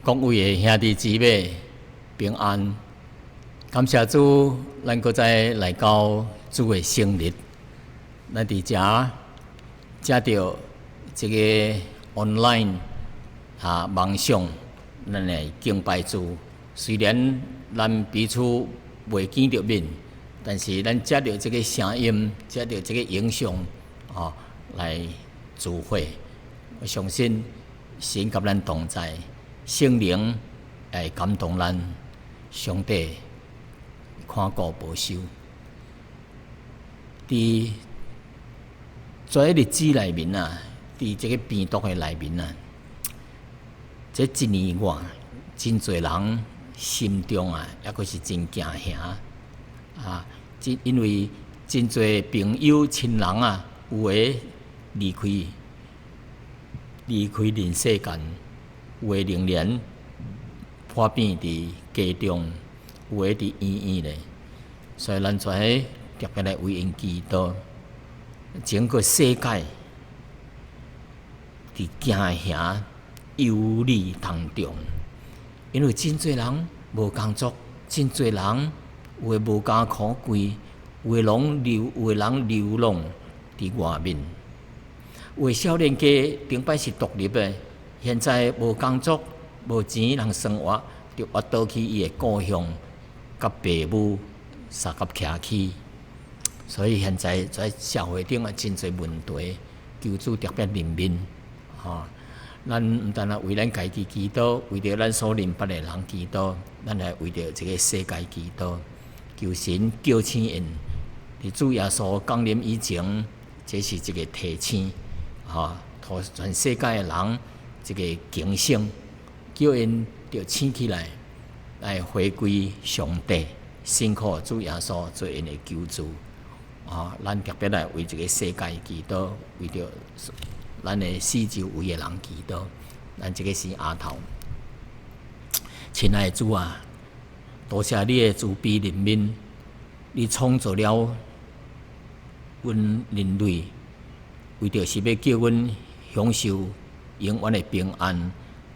各位的兄弟姊妹平安，感謝主，咱閣再來到主的聖日，咱佇遮藉著這個 online 啊網上，咱來敬拜主。雖然咱彼此袂見著面，但是咱藉著這個聲音，藉著這個影像，啊來聚會。我相信神佮咱同在。聖靈會感動咱，上帝看顧保守。佇這日子內面啊，佇這個病毒的內面啊，這一年外，真濟人心中啊，猶閣是真驚嚇啊！真因為真濟朋友親人啊，有的離開離開人世間。有的仍然破病佇家中，有的佇醫院咧，所以咱遮特別來為𪜶祈禱。整個世界佇驚嚇、憂慮當中，因為真濟人無工作，真濟人有的無家可歸，有的攏流，有的人流浪佇外面，有的少年家頂擺是獨立的。現在無工作、無錢通生活，就挖倒去伊的故鄉，佮爸母相佮徛起。所以現在在社會頂啊，真濟問題，求主特別憐憫，吼！咱毋單單為咱家己祈禱，為著咱所認捌的人祈禱，咱來為著這個世界祈禱，求神叫醒𪜶。佇主耶穌降臨以前，這是一個提醒，吼，予全世界的人。一個警醒，叫𪜶著醒起來，來回歸上帝，信靠主耶穌做𪜶的救主。啊，咱特別來為這個世界祈禱，為著咱的四周圍的人祈禱。咱這個是阿頭，親愛的主啊，多謝你的慈悲憐憫，你創造了阮人類，為著是欲叫阮享受永遠的平安，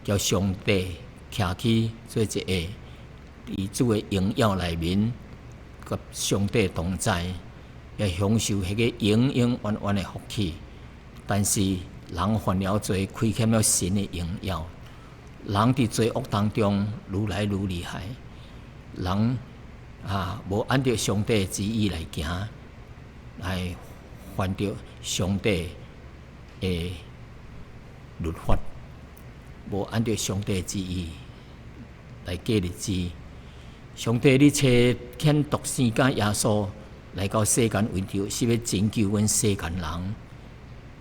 佮上帝徛起做一個佇主的榮耀內面，佮上帝同在，會享受彼個永永遠遠的福氣。但是人犯了罪，虧欠了神的榮耀，人佇罪惡當中愈來愈厲害，人啊無按著上帝的旨意來行，來犯著上帝的律法，無按著上帝旨意來過日子。上帝，你差遣獨生子耶穌來到世間，為著是欲拯救阮世間人，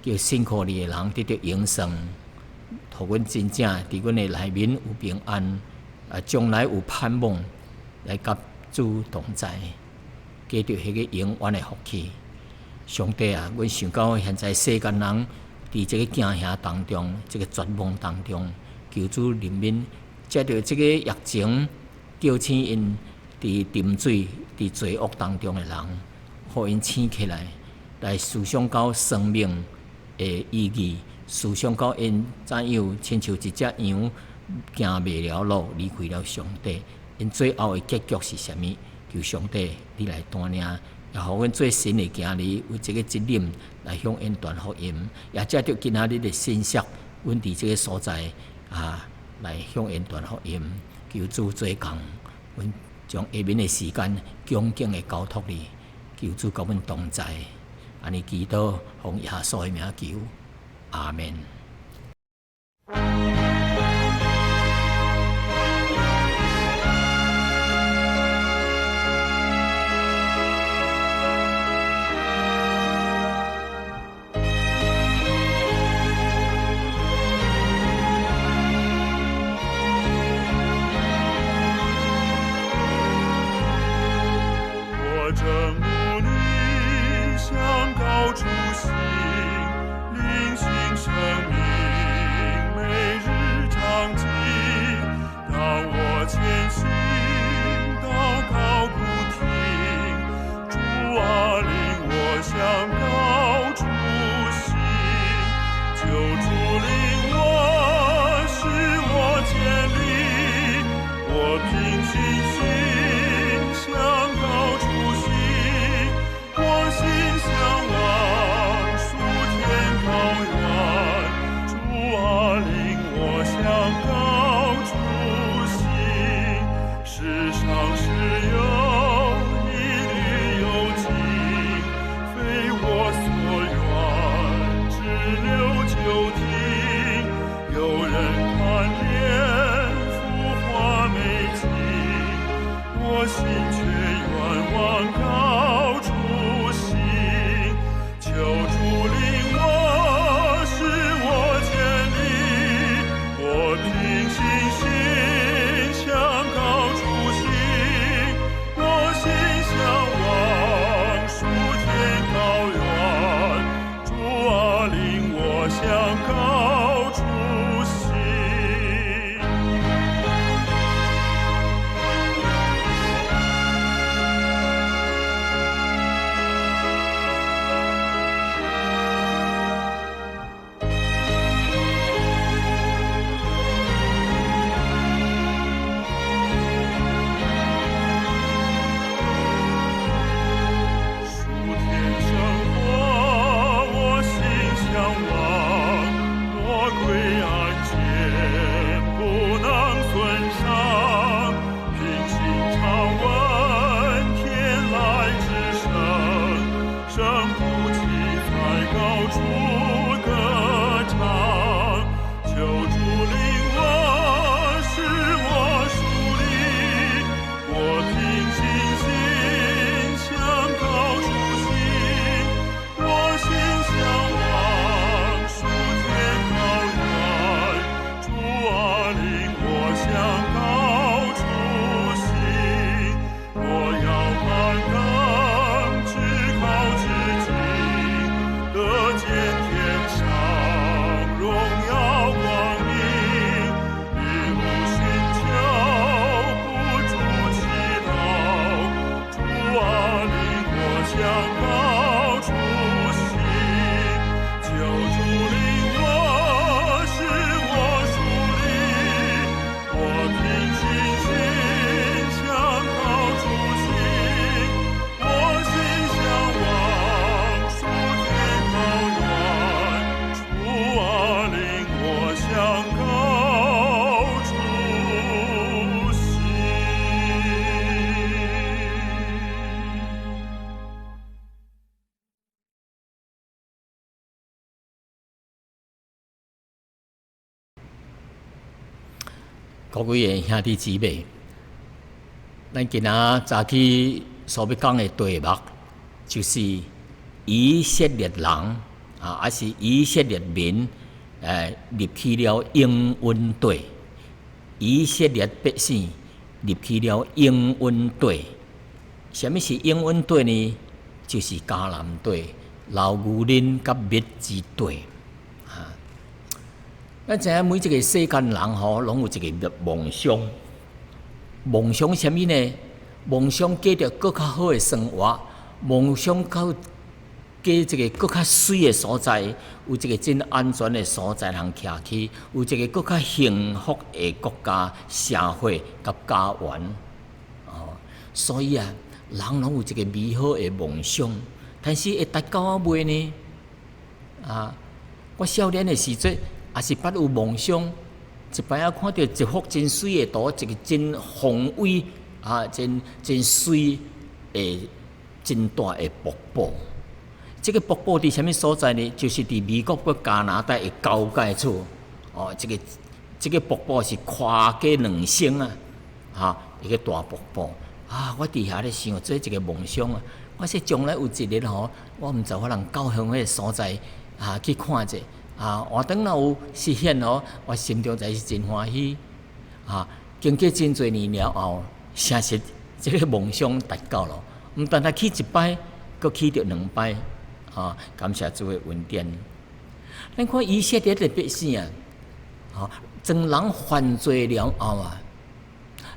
叫信靠你的人得著永生，予阮真正佇阮的內面有平安，啊，將來有盼望來佮主同在，過著彼個永遠的福氣。上帝啊，阮想到現在世間人佇這個驚嚇當中，這個絕望當中，求主憐憫，藉著這個疫情，叫醒𪜶佇沉醉佇罪惡當中的人，予𪜶醒起來，來思想到生命的意義，思想到𪜶怎樣親像一隻羊行迷了路，離開了上帝，𪜶最後的結局是啥物？求上帝你來帶領。也予阮做神的囝兒有這個責任來向𪜶傳福音，也藉著今仔日的信息，阮佇這個所在啊，來向𪜶傳福音，求主做工，阮將下面的時間恭敬的交託你，求主佮阮同在，按呢祈禱，奉耶穌的名求，阿門。我正努力向高處行，靈性生命每日長進。當我前行禱告不停，主啊，領我向高處行。求主領我，使我堅立。各位的兄弟姊妹，咱今仔早起所欲講的題目，就是以色列人啊，抑是以色列民，入去了應允地。以色列百姓入去了應允地。啥物是應允地呢？就是迦南地，流牛奶佮蜜之地。啊，咱知影每一個世間人吼，攏有一个夢想。夢想啥物呢？夢想過著閣較好的生活，夢想到過一个閣較媠的所在，有一個真安全的所在通徛去，有一個閣較幸福的國家、社會佮家園。哦，所以啊，人攏有一個美好的夢想，但是會達到啊未呢？啊，我少年的時陣也是捌有夢想，一擺仔看著一幅真媠的圖，一個真宏偉啊，真真媠的真大的瀑布。這个瀑布佇啥物所在呢？就是佇美國佮加拿大的交界處。哦，這个瀑布是跨過兩省啊，哈，一個大瀑布。啊，我佇遐咧想，這一個夢想啊！我說將來有一日吼，我毋知我能到彼個所在啊去看者。啊，換轉若有實現吼，我心中才是真歡喜。啊，經過真濟年了後，誠實這个夢想達到了。毋但單去一擺，閣去著兩擺。啊，感謝主的恩典。咱看以色列的百姓啊，啊，當人犯罪了後啊，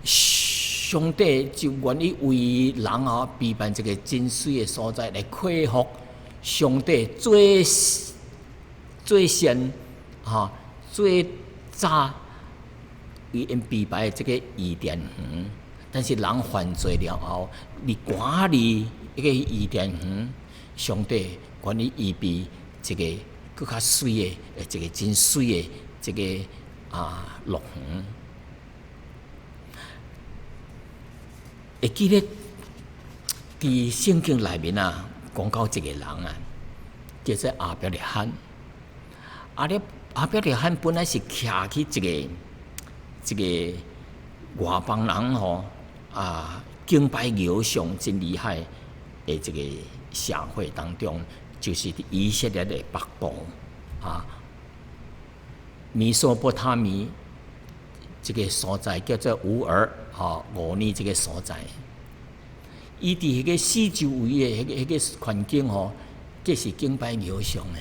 上帝就願意為人啊備辦一個真媠的所在來恢復上帝最最先哈最早為𪜶備辦的這個伊甸園。但是人犯罪了後，離趕離彼個伊甸園，上帝願意預備一個閣較媠的，一個真媠的這個啊樂園。會記得佇聖經內面啊，講到一個人啊，叫做亞伯拉罕。亞伯拉罕本來是徛去一個外邦人吼啊，敬拜偶像真厲害的一個社會當中，就是佇以色列的北部啊，美索不達米這個所在叫做烏爾吼，吾珥這個所在。伊佇彼個四周圍的彼個環境吼，這是敬拜偶像的。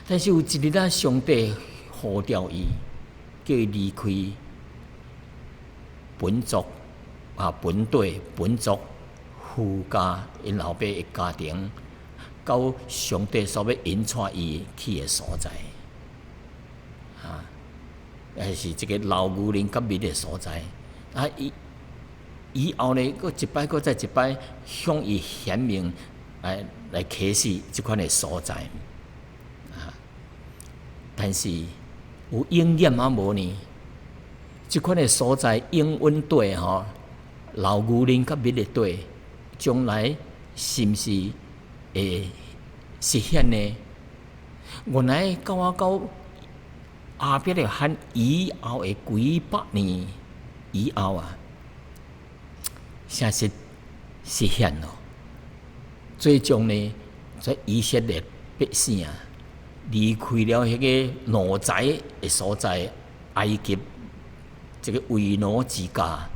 但是有一日啊，上帝呼召伊，叫伊離開本族啊、本地、本族、父家𪜶老爸的家庭，到上帝所欲引帶伊去的所在，啊，抑是這個流牛奶佮蜜的所在。啊，伊以後呢，閣一擺，閣再一擺向伊顯明來啟示這款的所在。啊，但是有應驗啊無呢？這款的所在應允地吼，流牛奶佮蜜的地，將來是毋是會實現呢？原來到啊到亞伯拉罕以後的幾百年以後啊，誠實實現咯。最終呢，這以色列百姓啊，離開了彼個奴才的所在，埃及這個為奴之家，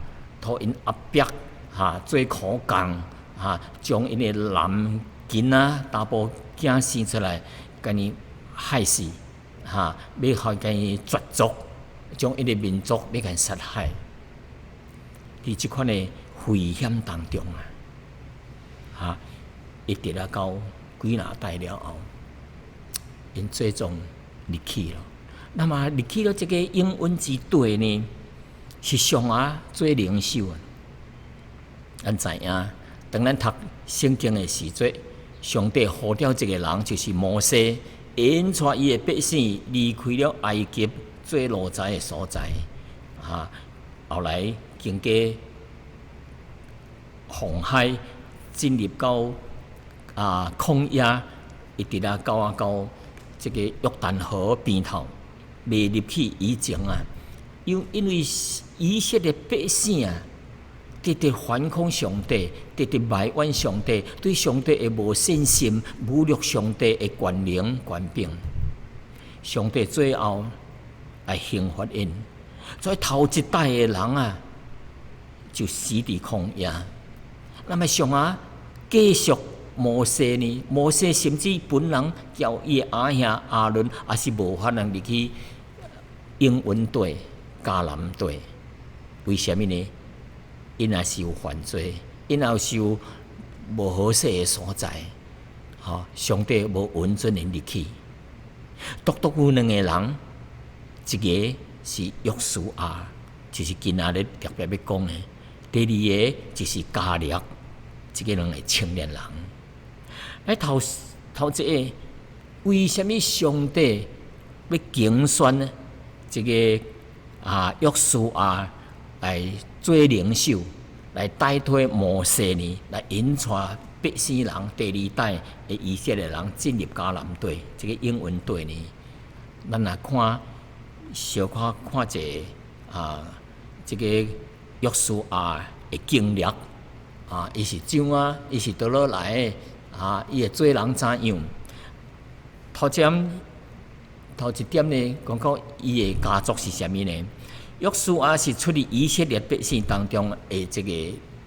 予𪜶壓迫哈，做苦工哈，將𪜶的男囡仔、查埔囝生出來，共伊害死哈，欲予共伊絕族，將𪜶的民族欲共殺害。佇這款的危險當中啊，哈，一直啊到幾若代了後，𪜶最終入去了。那麼入去了這個應允之地呢，是上阿做領袖啊。咱知影，當咱讀聖經的時陣，上帝呼召一個人，就是摩西，引帶伊的百姓離開了埃及做奴才的所在。啊，後來經過紅海，進入到啊曠野，一直啊到這個約旦河邊頭，未入去以前啊，因為以色列百姓啊，直直反抗上帝，直直埋怨上帝，對上帝的無信心，侮辱上帝的權能權柄。上帝最後來刑罰𪜶，所以頭一代的人啊，就死佇曠野。那麼上啊，繼續摩西呢？摩西甚至本人叫伊的阿兄亞倫，也是無法能入去應允地迦南地。為啥物呢？𪜶也是有犯罪，𪜶也是有無好勢的所在。吼，上帝無允准𪜶入去。獨獨有兩個人，一個是約書亞，就是今仔日特別欲講的；第二個就是迦勒，這个兩个青年人。來頭頭一个，為啥物上帝欲揀選這个約書亞來做領袖，來代替摩西呢？來引帶百姓人第二代的以色列人進入迦南地，這个應允地呢？咱來看小可看者啊，這个約書亞的經歷啊，伊是怎啊？伊是佗落來的啊？伊的做人怎樣？頭前頭一點呢，講講伊的家族是啥物呢？約書亞是出自以色列百姓當中的這個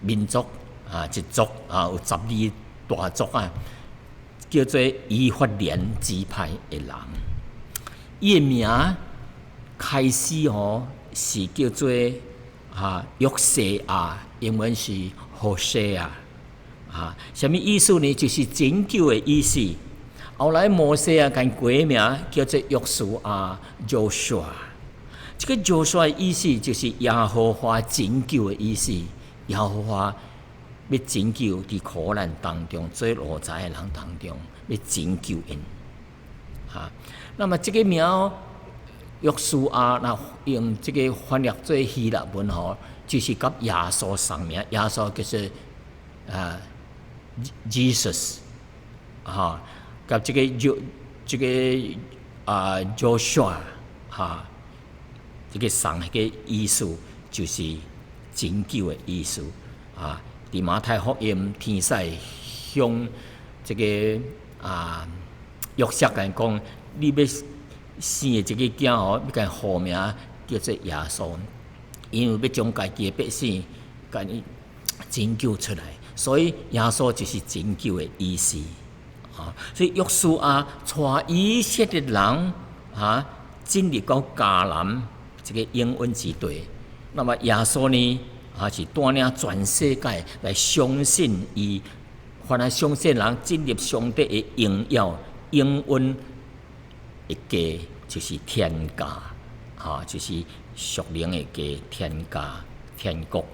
民族啊，一族啊，有12大族啊，叫做以法蓮支派的人。伊的名開始吼是叫做約西亞，英文是何西亞啊，啥物意思呢？就是拯救的意思。後來摩西啊，共改名叫做約書亞（Joshua）。這个 Joshua 的意思就是耶和華拯救的意思。耶和華欲拯救佇苦難當中做奴才的人當中，欲拯救𪜶。啊，那麼這个名約書亞，若用這个翻譯做希臘文吼，就是佮耶穌仝名，耶穌叫做Jesus，哈，佮這个約這个Joshua 哈，這个仝个意思就是拯救的意思啊。佇馬太福音，天使向這个約瑟共講，你欲生的這个囝吼，欲共號名叫做耶穌，因為欲將家己的百姓共伊拯救出來，所以耶穌就是拯救的意思。啊，所以約書亞帶以色列人進入到迦南這个應允之地。那麼耶穌呢，是帶領全世界來相信伊，凡來相信人進入上帝的榮耀應允的家，就是天家，就是屬靈的家，天家天國，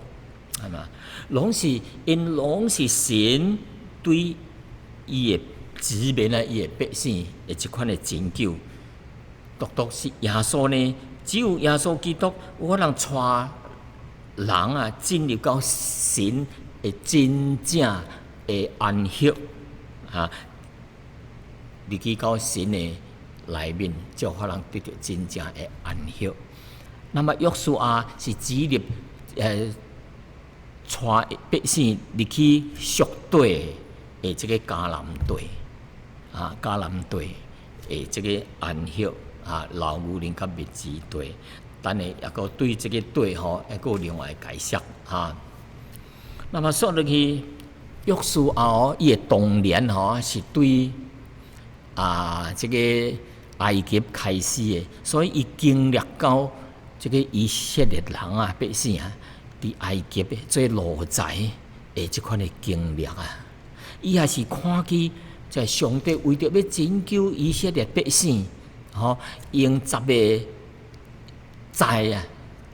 係嘛？攏是𪜶攏是神對伊的子民啊，伊的百姓的這款的拯救，獨獨是耶穌呢，只有耶穌基督有可能帶人啊進入到神的真正的安息啊，入去到神的內面，才有可能得著真正的安息。那麼約書亞是指入帶百姓入去屬地的這个迦南地啊，迦南地的這个安息啊，流牛奶佮蜜之地。等下抑閣對這个地吼，抑閣有另外解釋哈。那麼說落去，約書亞伊的童年吼是對這个埃及開始的，所以伊經歷到這个以色列人啊，百姓啊，佇埃及的做奴才的這款的經歷啊，伊也是看見在上帝為著欲拯救以色列百姓，吼，用十个災啊，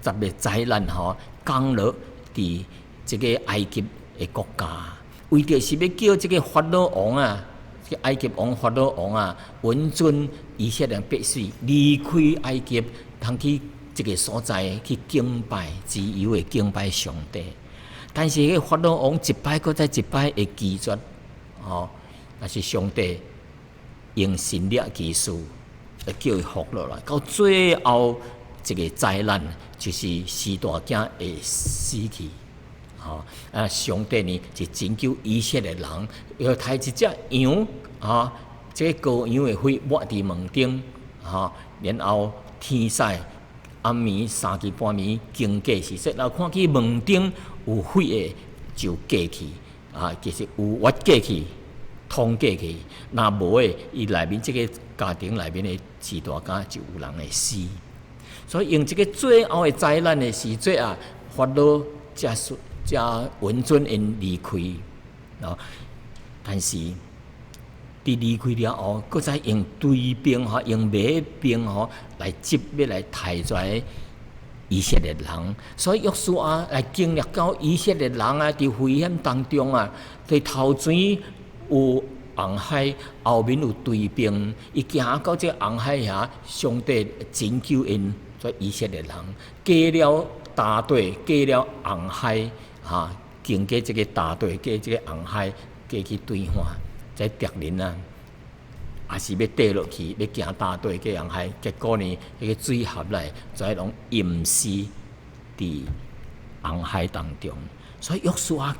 十个災難吼，降落佇這个埃及的國家，為著是欲叫這个法老王啊，這个埃及王法老王啊，允准以色列百姓離開埃及，通去這个所在去敬拜，自由的敬拜上帝。但是，彼个法老王一擺閣再一擺會拒絕，吼，但是上帝用神蹟奇事來叫伊服落來，到最後這个災難就是四大囝會死去。吼啊！上帝呢就拯救以色列人，欲刣一隻羊，啊，這个羔羊的血抹佇門頂，吼，然後天使暗暝三更半暝經過時，說若看見門頂有血的就過去，啊，其實有越過去，通過去，若無的，伊內面這个家庭內面的序大囝就有人會死。所以用這个最後的災難的時節啊，法老才才允准𪜶離開，哦，但是佇離開了後，閣再用追兵吼，用馬兵吼來接欲來刣這以色列人。所以約書亞來經歷到以色列人啊，佇危險當中啊，佇頭前有紅海，後面有追兵，伊行到這紅海遐，上帝拯救𪜶，這以色列人過了大地，過了紅海。哈，經過這个大地，過這个紅海，過去對岸，這敵人啊，也是欲綴落去，欲行大地過紅海，結果呢，彼个水合來，全攏淹死佇紅海當中。所以約書亞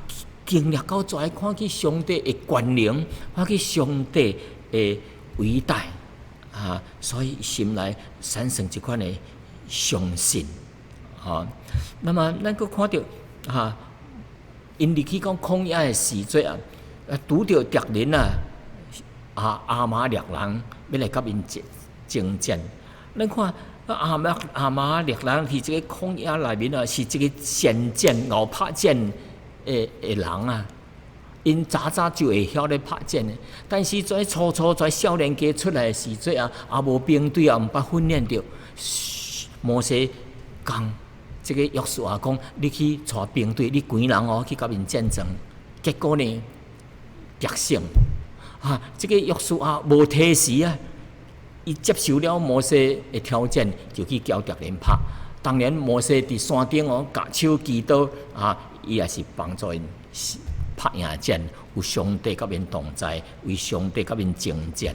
經歷到這，看見上帝的權能，看見上帝的偉大啊，所以心內產生這款的相信。吼，那麼咱閣看著哈。𪜶入去講曠野的時節啊，啊，拄著敵人啊，啊，亞瑪力人欲來佮𪜶爭爭戰。咱看亞瑪亞瑪力人佇這个曠野內面啊，是一个善戰、𠢕拍戰的的人啊。𪜶早早就會曉咧拍戰的，但是在初初在少年家出來的時節啊，也無兵隊啊，毋捌訓練著。摩西講。這个約書亞講，你去帶兵隊，你幾人哦去佮𪜶戰爭，結果呢，得勝。啊，這个約書亞無推辭啊，伊接受了摩西的挑戰，就去交敵人拍。當然，摩西佇山頂哦，舉手祈禱啊，伊也是幫助𪜶拍贏戰，有上帝佮𪜶同在，為上帝佮𪜶征戰。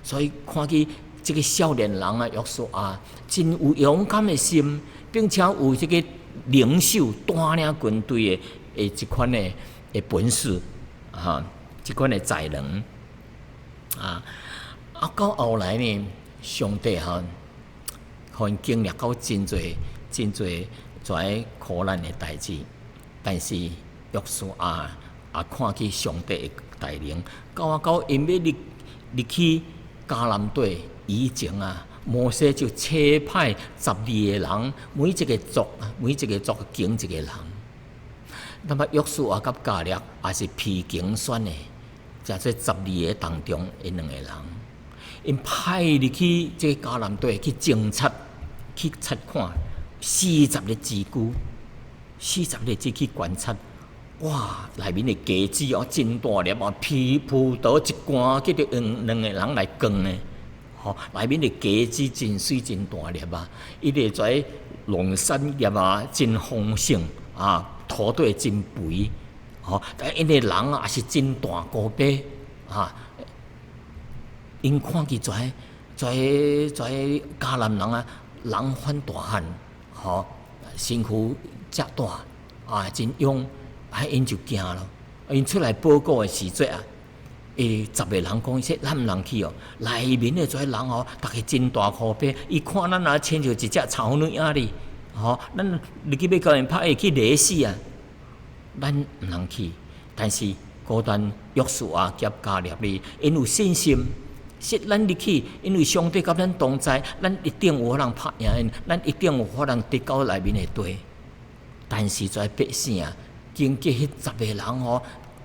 所以看見這个少年人啊，約書亞真有勇敢的心。並且有這个領袖帶領軍隊的的這款的的本事，哈，這款的才能，啊，啊，到後來呢，上帝哈，予𪜶經歷到真濟真濟這苦難的代誌，但是約書亞也看見上帝的大能，到啊到𪜶欲入入去迦南地以前啊。摩西就差派十二个人，每一个族，每一个族揀一個人。那麼約書亞佮迦勒也是被揀選的，在這十二个當中的兩個人，𪜶派入去這个迦南地去偵察、去察看四十日之久，四十日之去觀察。哇！內面的果子哦，真大粒啊，皮葡萄一罐，叫做用兩個人來扛的。吼，內面的果子真媠真大粒啊！伊個在農產業啊，真豐盛啊，土地真肥，吼，但𪜶的人啊，也是真大高白啊。𪜶看見這這這迦南人啊，人反大漢，吼，身軀遮大啊，真勇，啊，𪜶就驚咯。𪜶出來報告的時陣啊。欸，十个人講說，咱毋通去哦。內面的這人哦，逐个真大箍白，伊看咱若親像一隻草女仔哩，吼，咱入去欲共𪜶拍，會去勒死啊！咱毋通去，但是孤單約書亞佮迦勒哩，𪜶有信心，說咱入去，因為上帝佮咱同在，咱一定有法通拍贏𪜶，咱一定有法通得到內面的地。但是這百姓啊，經過彼十个人吼。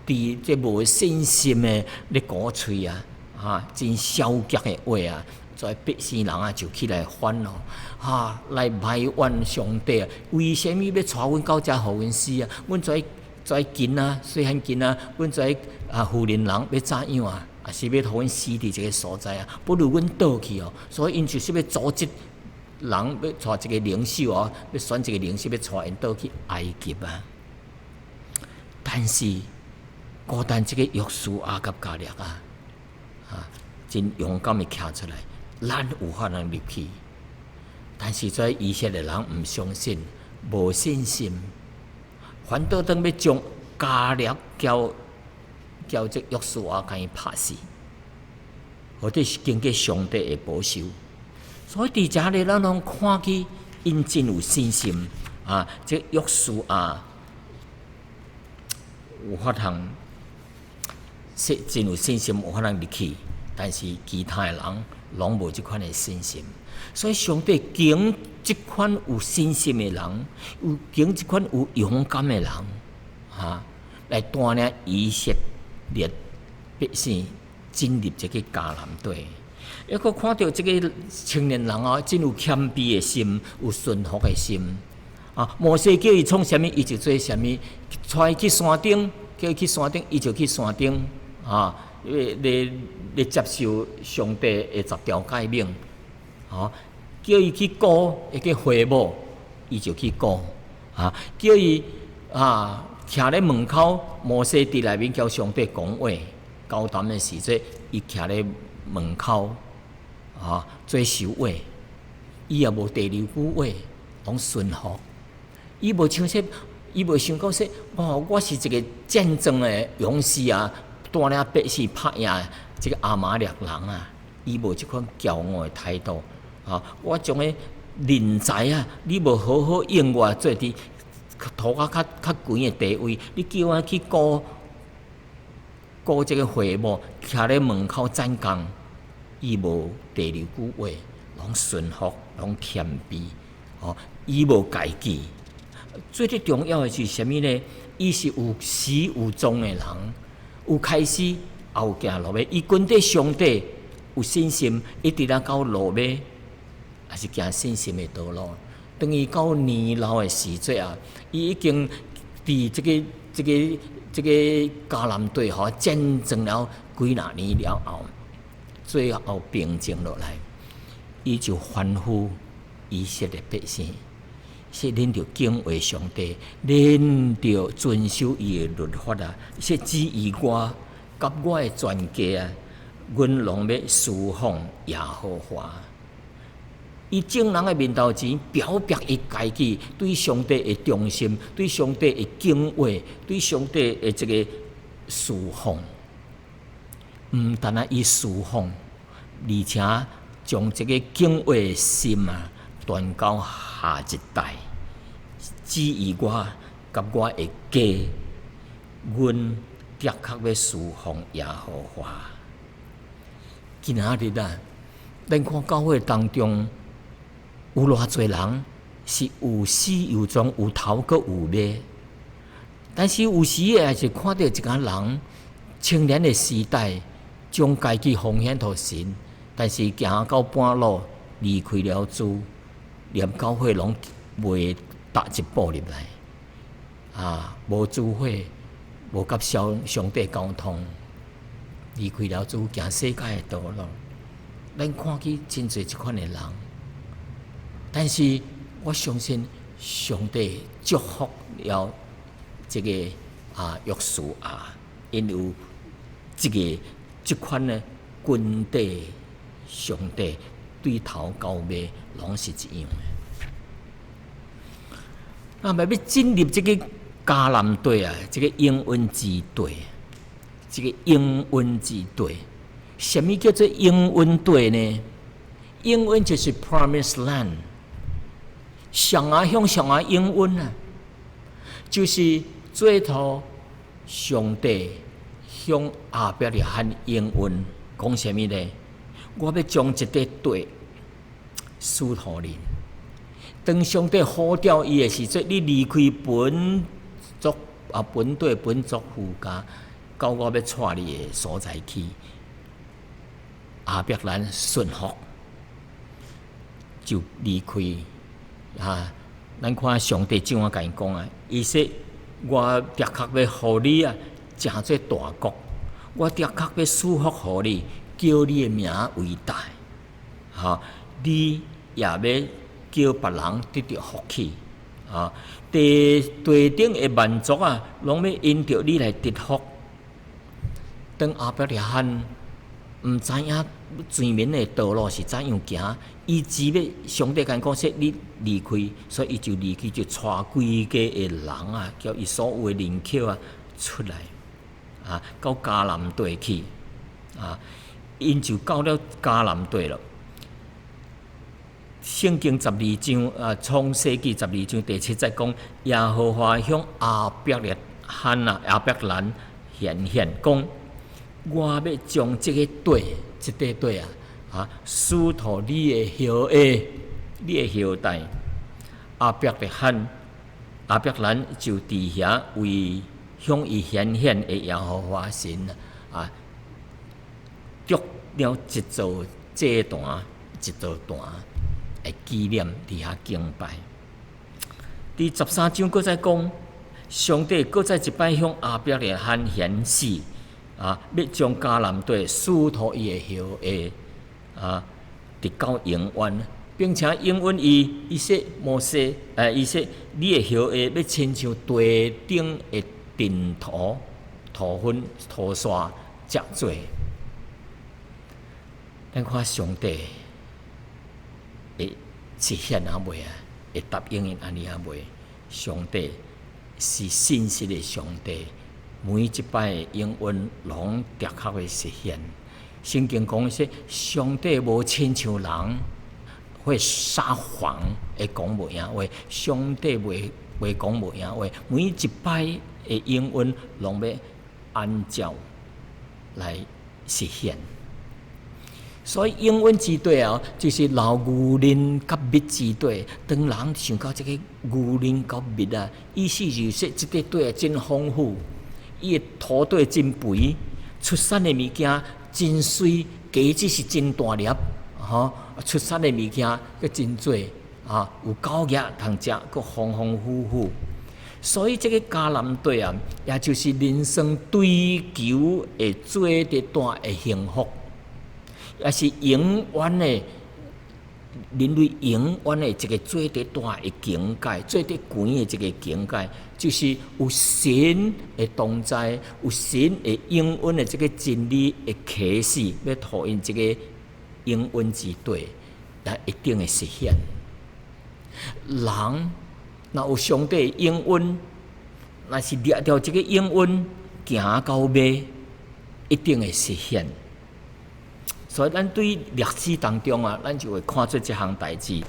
佇這無信心的咧鼓吹啊，哈，真消極的話啊，這百姓人啊就起來反咯，哈，來埋怨上帝啊，為啥物欲帶阮到遮予阮死啊？阮這這囡仔，細漢囡仔，阮這啊婦人人欲怎樣啊？啊是欲予阮死佇這个所在啊？不如阮倒去哦。所以𪜶就是欲組織人，欲帶一个領袖哦，欲選一个領袖，欲帶𪜶倒去埃及啊。但是，孤單這个約書亞佮迦勒啊，啊，真勇敢的徛出來，咱有法通入去。但是這以色列人毋相信，無信心，反倒當欲將迦勒交這約書亞共伊拍死，或者是經過上帝的保守。所以佇遮咧，咱攏看見𪜶真有信心啊！這約書亞有法通，說真有信心有法通入去，但是其他的人攏無這款的信心。所以上帝揀這款有信心的人，有揀這款有勇敢的人，哈，來帶領以色列百姓進入這個迦南地。抑閣看著這個青年人哦，真有謙卑的心，有順服的心。啊，摩西叫伊創啥物，伊就做啥物；帶伊去山頂，叫伊去山頂，伊就去山頂。啊，咧咧接受上帝的十條誡命。吼，叫伊去顧彼個會幕，伊就去顧。啊，叫伊啊，徛咧門口，摩西佇內面交上帝講話，交談的時陣，伊徛咧門口，啊，做守衛，伊也無第二句話，攏順服。伊無像說，伊無想講說，哦，我是一個戰爭的勇士啊，帶領百姓拍贏這個亞瑪力人啊，伊無這款驕傲的態度。啊，我將個人才啊，你無好好用我做佇塗較較較懸的地位，你叫我去顧顧這個會幕，徛咧門口站崗，伊無第二句話，攏順服，攏謙卑，哦，伊無家己。最最重要的是啥物呢？伊是有始有終的人，有開始也有行落尾。伊跟綴上帝有信心，一直來到落尾，也是行信心的道路。當伊到年老的時陣啊，伊已經佇這個這個這個迦南地吼戰爭了幾若年了後，最後平靜落來，伊就吩咐以色列百姓，說恁著敬畏上帝，恁著遵守伊的律法啊！說至於我佮我的全家啊，阮攏欲事奉耶和華。伊眾人的面頭前表白伊家己對上帝的忠心，對上帝的敬畏，對上帝的這個事奉。毋單單伊事奉，而且將這個敬畏的心啊，傳到下一代。至於我佮我的家，阮的確欲事奉耶和華。今仔日啊，咱看教會當中有偌濟人是有始有終、有頭閣有尾，但是有時也是看著一個人青年的時代將家己奉獻予神，但是行到半路離開了主，連教會攏袂踏一步入來，啊，無聚會，無佮上上帝溝通，離開了主，行世界的道路。咱看見真濟這款的人，但是我相信上帝祝福了這個啊約書亞，𪜶有這個這款的跟綴上帝對頭到尾攏是一樣的。那麼欲進入這個迦南地啊，這個應允之地，這個應允之地，啥物叫做應允地呢？應允就是 Promised Land，上啊向上啊應允啊，就是最初上帝向亞伯拉罕應允，講啥物呢？我欲將這塊地賜予你。當上帝呼召伊的時陣，你離開本族啊，本地本族父家，到我欲帶你的所在去。亞伯蘭順服，就離開啊！咱看上帝怎樣共伊講啊？伊說：我的確欲予你啊，成做大國。我的確欲賜福予你，叫你的名為大。哈！你也欲叫別人得著福氣。啊！地地頂的萬族啊，攏欲因著你來得福。當亞伯拉罕毋知影前面的道路是怎樣行，伊只欲上帝共伊講說你離開，所以伊就離開，就帶規家的人啊，叫伊所有的人口啊出來，啊，到迦南地去，啊，𪜶就到了迦南地了。聖經十二章啊，創世記十二章第七節講，耶和華向亞伯拉罕啊，亞伯蘭顯現講：我欲將這个地，這塊地啊，啊，賜予你的後裔，你的後代。亞伯拉罕，亞伯蘭就佇遐為向伊顯現的耶和華神啊，築了一座祭壇，一座壇來紀念佇遐敬拜。佇13章閣再講，上帝閣再一擺向亞伯拉罕顯示，啊，欲將迦南地賜予伊的後裔，啊，直到永遠，並且應允伊，伊說摩西，伊說你的後裔欲親像地頂的塵土、土粉、土沙遮濟。咱看上帝會實現抑未啊？會答應𪜶按呢抑未？上帝是信實的上帝，每一擺的應允攏的確會實現。聖經講說，上帝無親像人會撒謊，會講無閒話。上帝袂講無閒話，每一擺的應允攏欲按照來實現。所以應允之地啊，就是流牛奶佮蜜之地。當人想到這个牛奶佮蜜啊，意思就是說，這個地真豐富，伊的土地真肥，出產的物件真媠，果子是真大粒，吼，出產的物件閣真濟，啊，有狗仔通食，閣豐豐富富。所以這个迦南地啊，也就是人生追求會做得大的幸福。也是永遠的人類永遠的一个做得大的境界，做得懸的一个境界，就是有神的同在，有神的應允的這个真理的啟示，欲予𪜶這个應允之地，也一定會實現。人若有上帝的應允，若是掠著這个應允，行到尾，一定會實現。所以，咱對歷史當中啊，咱就會看出這項代誌。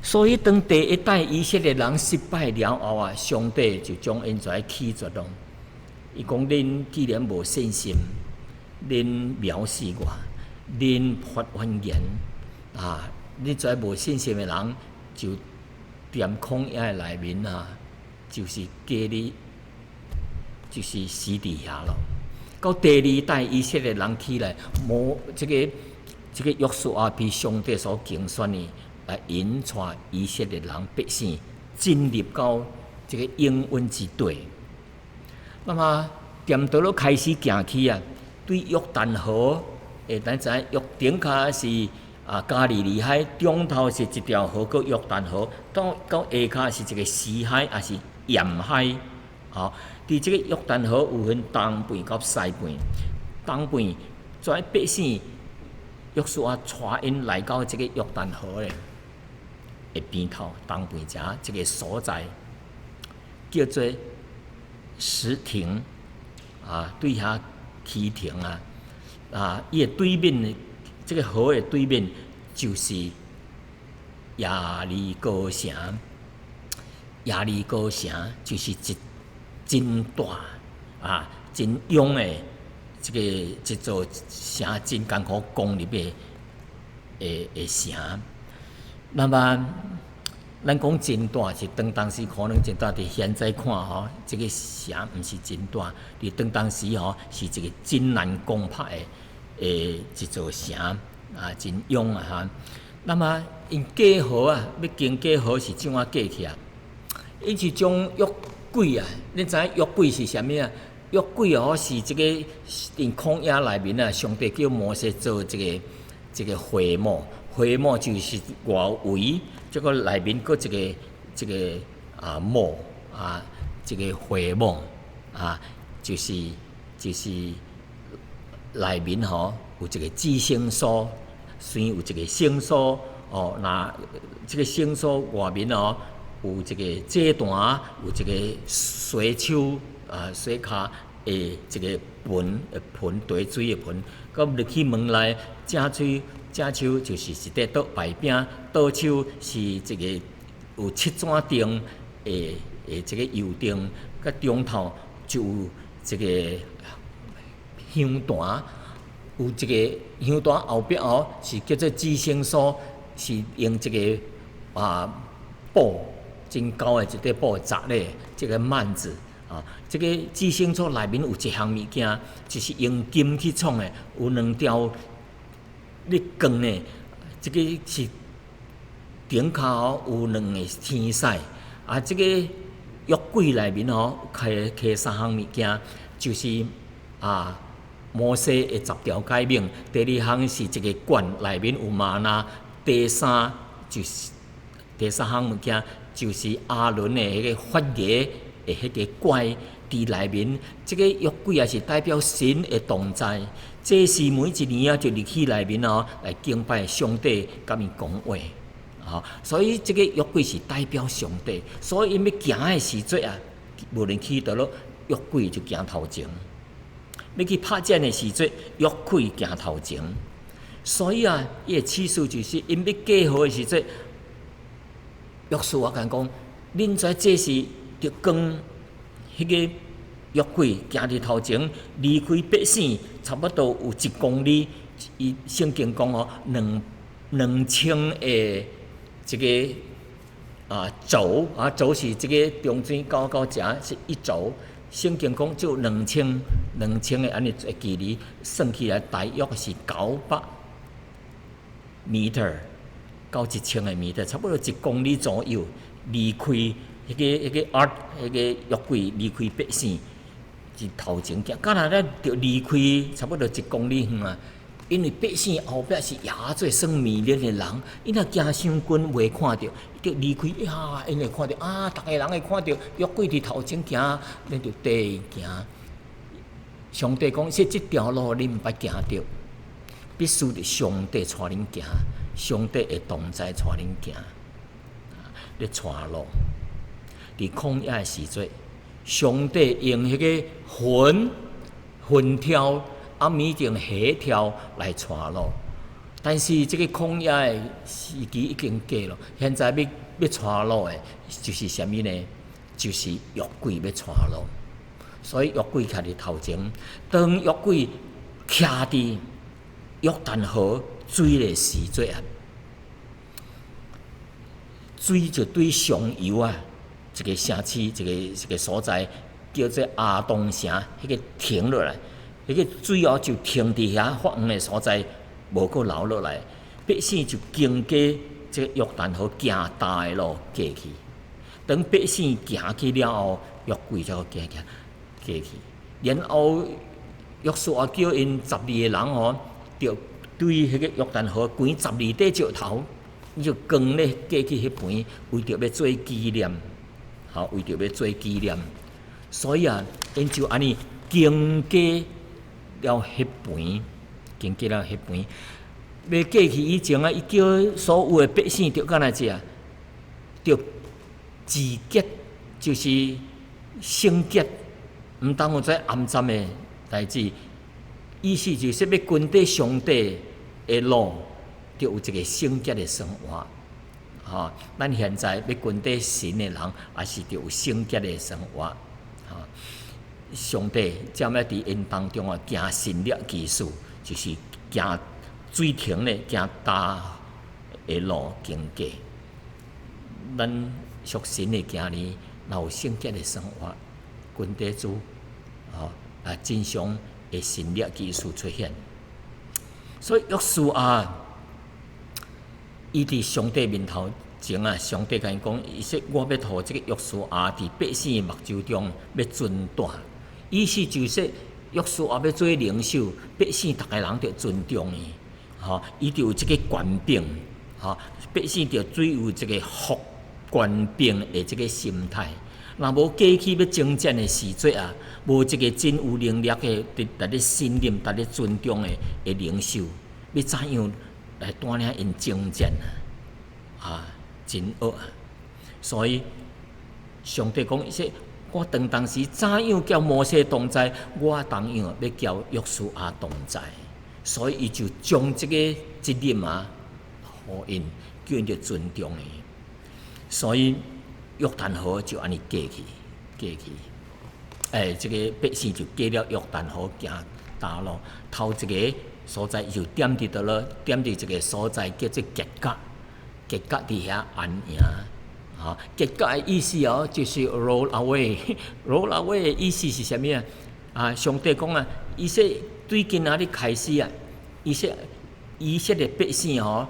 所以，當第一代以色列人失敗了後啊，上帝就將𪜶遮棄絕咯。伊講：恁既然無信心，恁藐視我，恁發怨言啊！恁遮無信心的人，就踮曠野的內面啊，就是過日，就是死佇遐咯。到第二代以色列人起來，無這个約書亞被上帝所揀選的，來引帶以色列人百姓進入到這个應允之地。那麼，恬倒落開始行去啊，對約旦河，咱知影約頂跤是啊加利利海，中頭是一條河叫約旦河，到下跤是一个死海，抑是鹽海。吼，佇這个約旦河有分東邊佮西邊，東邊遮百姓約書亞帶𪜶來到這个約旦河的邊頭，東邊遮這个所在叫做實亭啊，對遐起亭啊，啊，伊的對面，這个河的對面就是耶利哥城，耶利哥城就是一真大啊，真勇的這个一座城，真艱苦攻入的城。那麼，咱講真大是當當時可能真大，佇現在看吼，這个城毋是真大，佇當當時吼是一个真難攻破的一座城啊，真勇啊哈。那麼，𪜶過河啊，欲經過河是怎啊過去啊？𪜶是將約櫃啊，恁知影約櫃是啥物啊？約櫃哦，是這个佇曠野內面啊，上帝叫摩西做這个會幕，會幕就是外圍，這个內面閣一个這个啊幕啊，這个會幕啊，就是內面吼有一個至聖所，先有一個聖所哦。若這個聖所外面哦，有一個祭壇，有一個洗手啊洗跤的一個盆，盆提水的盆。閣入去門內，正手正手就是一塊倒牌餅，倒手是一個有七盞燈的這個油燈，佮中頭就有一個香壇，有一個香壇後壁哦，是叫做至聖所，是用一個布真厚的一塊布紮咧，這個幔子啊，這個至聖所內面有一項物件，就是用金去創的，有兩條咧光的，這個是頂跤哦，有兩个天使啊，這個約櫃內面哦，揢揢三項物件，就是摩西的十條誡命，第二項是一個罐內面有嗎哪，第三就是第三項物件，就是亞倫的彼个發芽的彼个拐佇內面。這個約櫃也是代表神的同在。祭司每一年啊，就入去內面哦，來敬拜上帝，佮伊講話。吼，所以這個約櫃是代表上帝，所以𪜶欲行的時陣啊，無論去佗落，約櫃就行頭前；欲去拍戰的時陣，約櫃行頭前。所以啊，伊的啟示就是，𪜶欲過河的時陣，約書亞共𪜶講，恁這祭司就扛彼个約櫃行佇頭前，離開百姓差不多有一公里。伊聖經講哦，兩千个這個肘啊，肘是這个中水到到遮是一肘。聖經講就兩千个按呢的距離，算起來大約是900 meter 到1000个 meter，差不多一公里左右。離開彼个 ark 彼个約櫃離開百姓，是頭前行，敢若咱著離開差不多一公里遠啊。因為百姓後壁是也做耍迷戀的人，𪜶若行傷近袂看著，著離開呀，𪜶會看著啊，逐个人會看著約櫃佇頭前行，恁就綴伊行。上帝講，說這條路恁毋捌行著，必須著上帝帶恁行，上帝會同在帶恁行，咧帶路。佇曠野的時陣，上帝用彼个雲雲柱。暗暝用火柱來帶路，但是這个曠野的時期已經過了，現在欲欲帶路的，就是啥物呢？就是約櫃欲帶路，所以約櫃徛佇頭前，當約櫃徛佇約旦河水的時陣啊，水就對上游啊，一个城市，一个所在叫做亞當城，彼个停落來。彼个水哦就停佇遐發黃的所在，無閣流落來，百姓就經過這个約旦河行焦的路過去。當百姓行去了後，約櫃才閣行行過去。然後約書亞叫𪜶十二个人吼，就對彼个約旦河懸十二塊石頭，伊就扛咧過去彼邊，為著欲做紀念，吼，為著欲做紀念。所以啊，𪜶就按呢經過了彼邊，經過了彼邊，欲過去以前啊，伊叫所有的百姓著按怎食，著自潔，就是聖潔，毋通有這骯髒的代誌。意思就是欲跟綴上帝的路，著有一個聖潔的生活。吼，咱現在欲跟綴神的人，也是著有聖潔的生活。吼，上帝才欲佇𪜶當中啊，行神蹟奇事，就是行水停咧，行焦的路經過。咱屬神的囝兒，若有聖潔的生活，跟綴主，吼啊，真常會神蹟奇事出現。所以約書亞，伊佇上帝面頭前啊，上帝共伊講，伊說我欲予這个約書亞佇百姓的目睭中欲尊大，意思就是說約書亞欲做領袖，百姓逐个人著尊重伊，吼，伊就有這个權柄，吼，百姓著對有這个服權柄的這个心態。若無過去欲征戰的時節啊，無一個真有能力的，值得咧信任、值得尊重的領袖，欲怎樣來帶領𪜶征戰啊？啊，真惡啊！所以上帝講，說我當當時怎樣叫摩西同在，我同樣欲叫約書亞同在。所以伊就將這個責任啊，予𪜶，叫𪜶著尊重伊。所以約旦河就按呢過去，過去。這個百姓就過了約旦河，行焦路。頭一个所在就踮佇佗落，踮佇一个所在叫做結甲，結甲佇遐安營。哈，結甲的意思哦，就是 roll away，roll away 的意思是啥物啊？啊，上帝講啊，以色對今仔日開始啊，以色列百姓吼，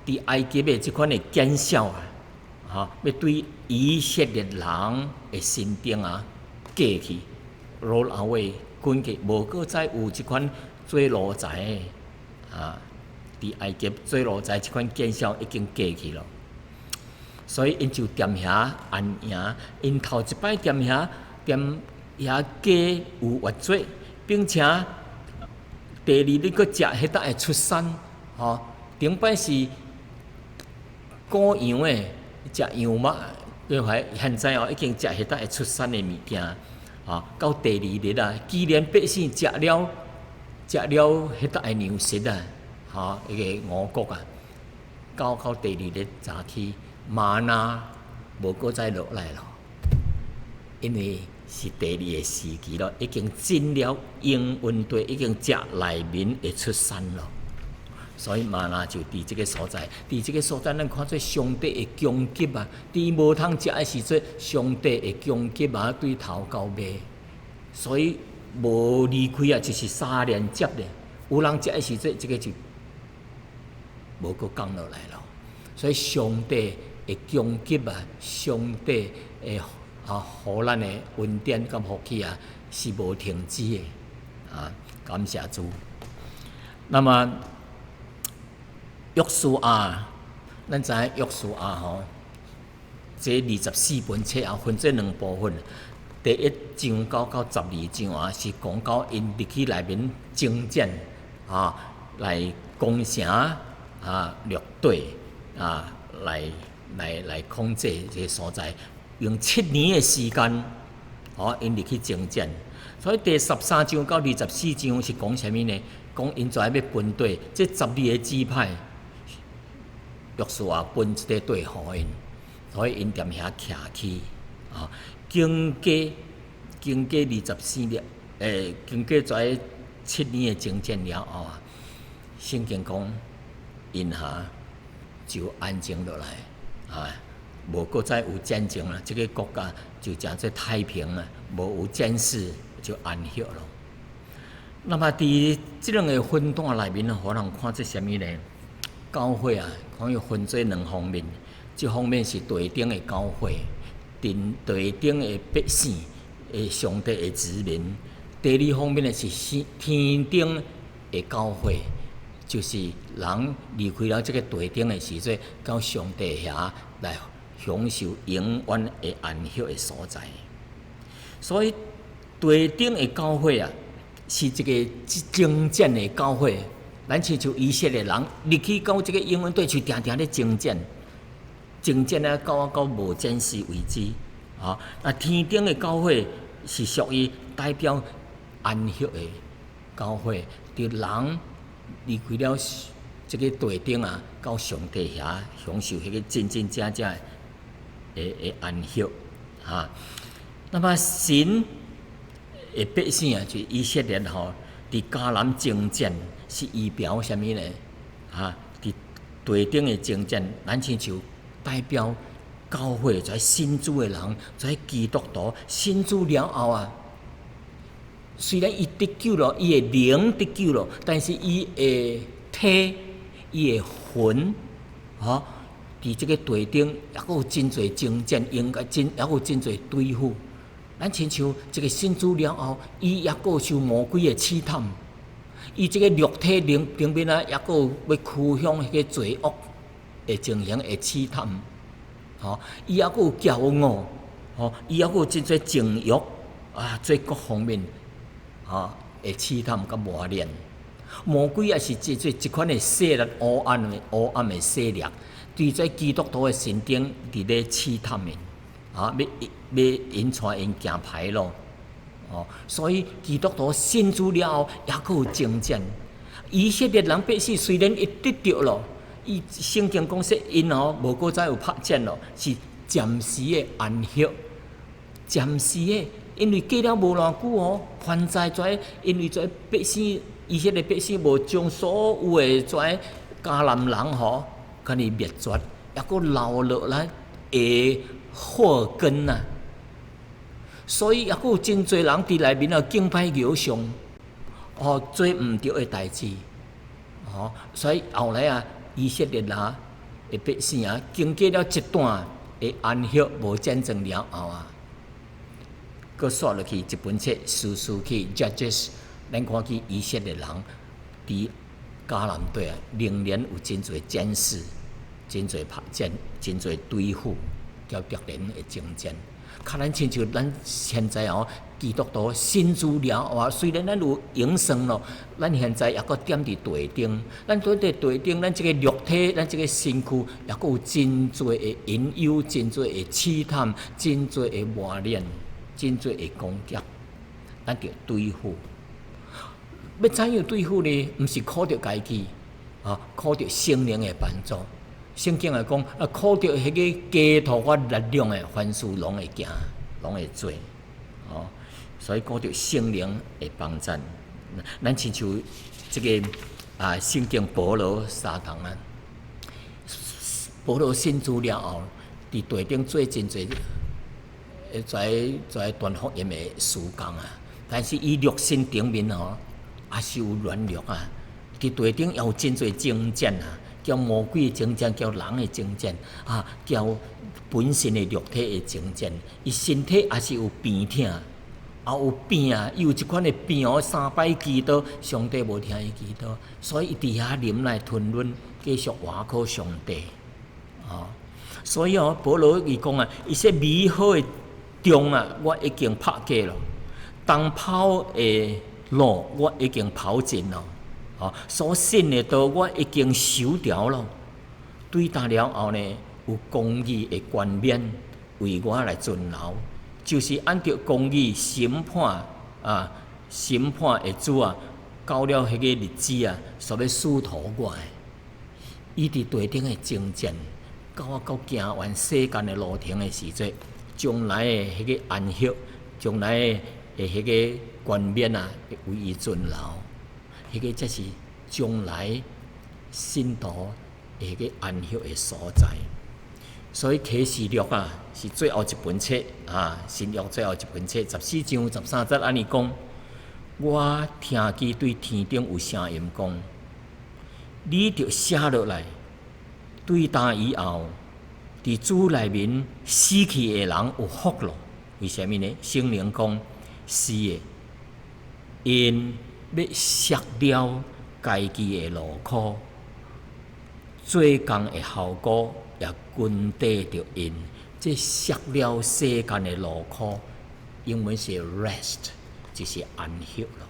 佇埃及的這款的見笑啊，哈，欲對以色列人的身頂啊過去，roll away，滾去，無閣再有這款做奴才的啊，佇埃及做奴才這款見笑已經過去咯。所以𪜶就踮遐安營，𪜶頭一擺踮遐，踮遐過逾越節，並且第二日閣食彼搭的出產，吼，頂擺是羔羊的食羊肉，因為現在哦已經食彼搭的出產的物件，吼，到第二日啊，既然百姓食了彼搭的糧食啊，吼，彼個五穀啊，到第二日早起，嗎哪無閣再落來咯，因為是第二个時期咯，已經進了應允地，已經食內面的出產咯。所以嗎哪就佇這个所在，佇這个所在，咱看做上帝的供給啊，佇無通食的時陣，上帝的供給啊，對頭到尾，所以無離開啊，就是三連接的。有人食的時陣，這个就無閣降落來咯。所以上帝的供給啊，上帝的啊，予咱的恩典佮福氣啊，是無停止的啊！感謝主。那麼約書亞，咱知影約書亞吼，這24本冊啊，分做兩部分。第一章到12章啊，是講到𪜶入去內面征戰啊，來攻城啊，掠地啊，來控制這个所在，用7年的時間，哦，𪜶入去征戰。所以第十三章到二十四章是講啥物呢？講𪜶就愛欲分地，這十二个支派，約書亞分一个地予𪜶，所以𪜶踮遐徛起，啊，經過24年，經過這七年的征戰了後啊，聖經講，𪜶哈就安靜落來，啊，無閣再有戰爭啦，這个國家就誠做太平啦，無有戰事就安息咯。那麼佇這兩个分段內面，予人看做啥物呢？教會啊，可以分做兩方面，一方面是地頂的教會，地頂的百姓的上帝的子民；第二方面呢是天頂的教會，就是人離開了這个地頂的時陣，到上帝遐來享受永遠的安息的所在。所以地頂的教會啊，是一个征戰的教會。咱親像以色列人入去到這个應允地，就定定咧征戰，征戰啊，到無戰事為止。啊，那天頂的教會是屬於代表安息的教會，佇人離開了這个地頂啊，到上帝遐享受彼个真真正正的安息。哈，那麼神的百姓啊，就以色列吼，佇迦南征戰是預表啥物呢？哈，佇地頂的征戰，咱親像代表教會在信主的人，在基督徒信主了後啊，雖然伊得救了，伊的靈得救了，但是伊的體、伊的魂，吼，佇這个地頂猶閣有真濟征戰，應該真猶閣有真濟對付。咱親像這个信主了後，伊猶閣受魔鬼的試探，伊這个肉體頂頂面啊，猶閣有欲趨向彼个罪惡的情形的試探，吼，伊猶閣有驕傲，吼，伊猶閣有真濟情慾啊，做各方面吼的試探佮磨練。魔鬼也是真濟這款的勢力，黑暗的勢力，佇這基督徒的身頂佇咧試探𪜶，啊，欲欲𪜶帶𪜶行歹路，哦，所以基督徒信主了後，猶閣有爭戰。以色列人百姓雖然伊得著咯，伊聖經講說𪜶吼無閣再有拍戰咯，是暫時的安息，暫時的，因為過了無偌久哦，犯罪在，因為這百姓以色列百姓無將所有的這迦南人吼，共伊滅絕，猶閣留落來的禍根啊。所以猶閣有真濟人佇內面啊敬拜偶像，哦，做毋著的代誌，哦，所以後來啊，以色列啊的百姓啊，經過了一段的安息無戰爭了後啊，閣煞落去一本冊士師記 Judges，咱看見以色列人佇迦南地啊，仍然有真濟戰事，真濟拍戰，真濟對付佮敵人的爭戰。較咱親像咱現在哦，基督徒信主了後啊，雖然咱有永生咯，咱現在猶閣踮佇地頂，咱踮佇地頂，咱這個肉體，咱這個身軀，猶閣有真濟的引誘，真濟的試探，真濟的磨練，真濟的攻擊，咱著對付。欲怎樣對付呢？毋是靠著家己，啊，靠著聖靈的幫助。聖經會講，啊，靠著彼個加予我力量的，凡事攏會行，攏會做，哦。所以靠著聖靈的幫贊，咱親像這個啊，聖經保羅相同啊。保羅信主了後，佇地頂做真濟，在在傳福音的事工啊。但是伊肉身頂面吼，也是有軟弱啊。佇地頂也有真濟爭戰啊。佮魔鬼的爭戰，佮人的爭戰，啊，佮本身的肉體的爭戰，伊身體也是有病疼，也有病啊，伊有一款的病哦，三擺祈禱，上帝無聽伊祈禱，所以伊佇遐忍耐吞忍，繼續倚靠上帝，哦，所以哦，保羅伊講啊，伊說美好的仗啊，我已經拍過了，當跑的路我已經跑盡了。哦，所信的道我已經守牢了。對今了後呢，有公義的冠冕為我來存留，就是按著公義審判啊，審判的主啊，到了彼個日子啊，所欲賜予我的。伊佇地頂的爭戰，到我到行完世間的路程的時陣，將來的彼個安息，將來的彼個冠冕啊，為伊存留。彼個才是將來信徒彼個安息的所在。所以啟示錄啊，是最後一本冊啊，新約最後一本冊，14章13節按呢講，我聽見對天頂有聲音講：你著寫落來，對今以後，佇主內面死去的人有福咯。為啥物呢？聖靈講是的，𪜶欲卸了家己的勞苦，做工的效果也跟綴著𪜶。這卸了世間的勞苦，英文是 rest，就是安息咯。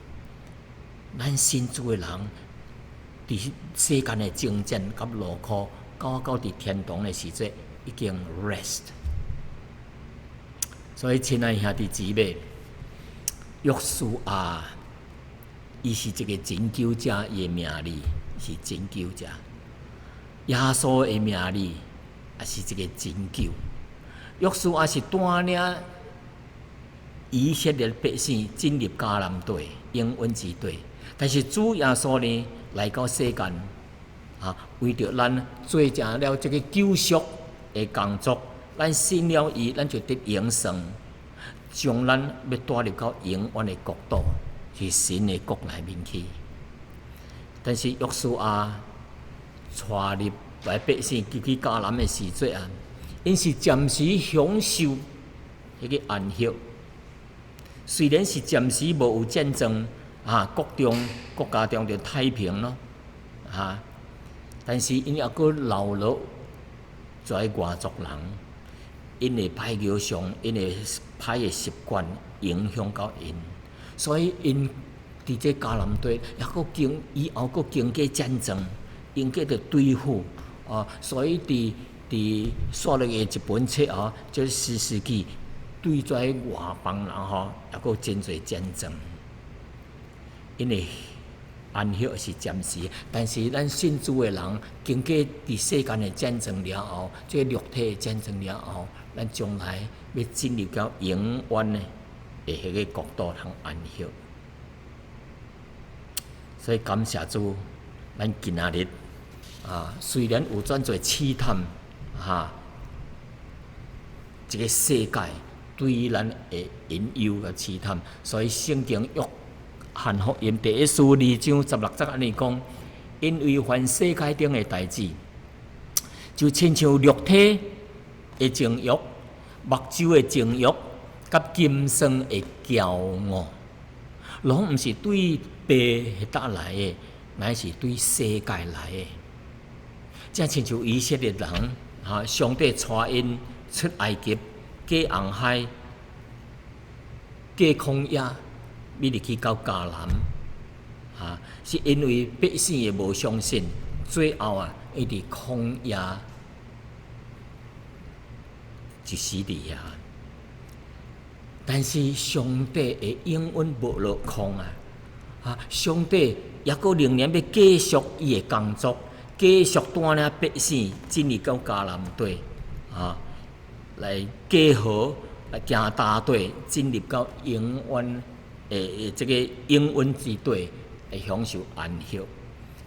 咱信主的人，佇世間的爭戰佮勞苦，到到佇天堂的時陣，已經 rest。所以，親愛兄弟姊妹，約書亞。伊是一個拯救者，伊的名字是拯救者。耶穌的名字也是一個拯救。約書亞是帶領以色列百姓進入迦南地、應允之地。但是主耶穌呢，來到世間，啊，為著咱做成了這個救贖的工作，咱信了伊，咱就得永生，將咱欲帶入到永遠的國度。去神的國內面去，但是約書亞帶入來百姓入去迦南的時陣啊，𪜶是暫時享受彼個安息，雖然是暫時無有戰爭啊，國中國家中就太平咯，啊，但是𪜶猶閣留落在外族人。𪜶的歹偶像，𪜶的歹的習慣影響到𪜶，所以𪜶佇這迦南地，抑閣經以後閣經過戰爭，經過著對付啊，所以佇煞落的一本冊啊，這士師記對這外邦人吼，抑閣真濟戰爭，𪜶的安息是暫時，但是咱信主的人，經過佇世間的戰爭了後，這個肉體的戰爭了後，咱將來欲進入到永遠的彼個國度通安息。所以感謝主，咱今仔日啊，雖然有遮濟試探，哈，這個世界對咱的引誘佮試探，所以聖經約翰福音第一書二章十六節按呢講，因為凡世界頂的代誌，就親像肉體的情慾、目睭的情慾，佮今生的驕傲，攏毋是對父彼搭來的，乃是對世界來的。正親像以色列人，哈，上帝帶𪜶出埃及，過紅海，過曠野，欲入去到迦南，哈，是因為百姓的無相信，最後啊，伊佇曠野就死佇遐。但是上帝的應允無落空啊！啊，上帝抑閣仍然欲繼續伊的工作，繼續帶領百姓進入到迦南地，啊，來過河來行大地，進入到永遠的這個永遠之地，來享受安息。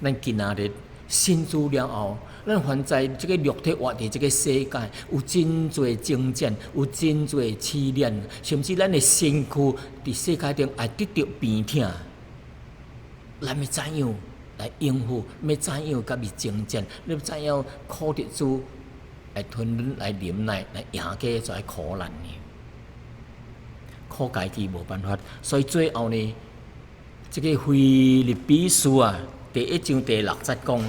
咱今仔日信主了後，咱還在這個肉體活佇這個世界，有真濟爭戰，有真濟試煉，甚至咱的身軀佇世界中會得著病痛。咱欲怎樣來應付？欲怎樣共伊爭戰？欲怎樣靠著主來吞來忍耐來贏過這個苦難呢？靠家己無辦法，所以最後呢，這個腓立比書啊，第一章第六節講，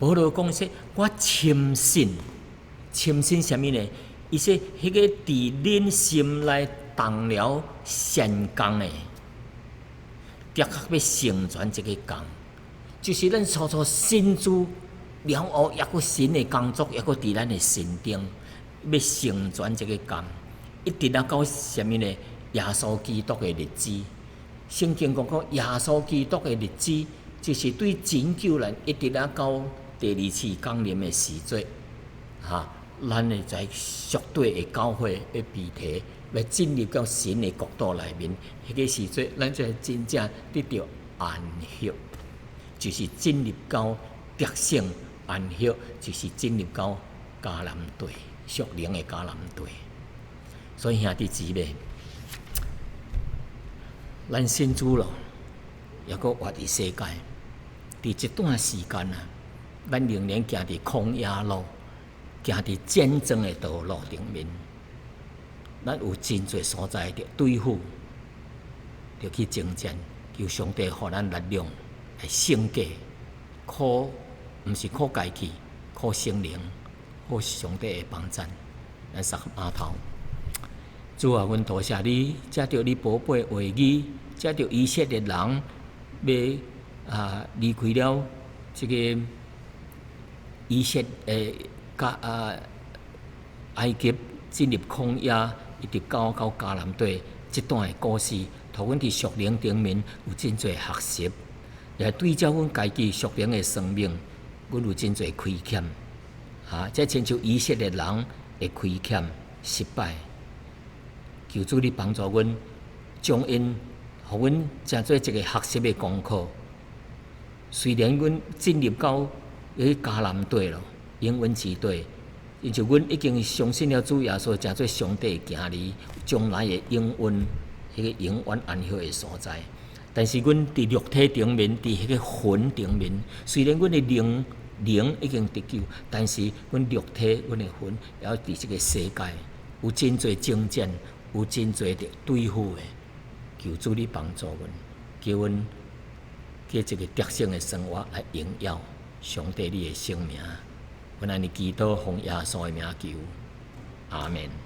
保羅講說：我深信，深信啥物呢？伊說，彼個佇恁心內動了善工的，的確欲成全這個工，就是咱初初信主了後，抑閣神的工作，抑閣佇咱的心中，欲成全這個工，一直啊到啥物呢？耶穌基督的日子，聖經講講耶穌基督的日子，就是對拯救咱一直啊到第二次降臨的時節，哈，咱會在屬地的教會欲被提，欲進入到神的國度內面，彼個時節，咱才真正得著安息，就是進入到得勝安息，就是進入到迦南地，屬靈的迦南地。所以兄弟姊妹，咱信主咯，抑閣活佇世界，佇這段時間啊，咱仍然行佇曠野路，行佇戰爭的道路頂面，咱有真濟所在著對付，著去爭戰，求上帝予咱力量來勝過，靠毋是靠家己，靠聖靈，靠上帝的幫贊。咱徛合頭，主啊，阮多謝你，藉著你寶貝話語，藉著以色列人欲啊離開了這個以色列佮啊埃及進入曠野，一直到迦南地這段的故事，予阮佇屬靈頂面有真濟學習，也對照阮家己屬靈的生命，阮有真濟虧欠。啊，這親像以色列人的虧欠失敗，求主你幫助阮，將𪜶予阮成做一個學習的功課。雖然阮進入到彼迦南地咯，永遠之地，因就阮已經相信了主耶穌，成做上帝的囝兒，將來會永遠彼個永遠安息的所在。但是阮佇肉體頂面，佇彼個魂頂面，雖然阮的靈已經得救，但是阮肉體、阮的魂，猶佇這個世界有真濟爭戰，有真濟著對付的。求主你幫助阮，叫阮過一個得勝的生活來榮耀上帝你的聖名。阮按呢祈禱，奉耶穌的名求，阿們。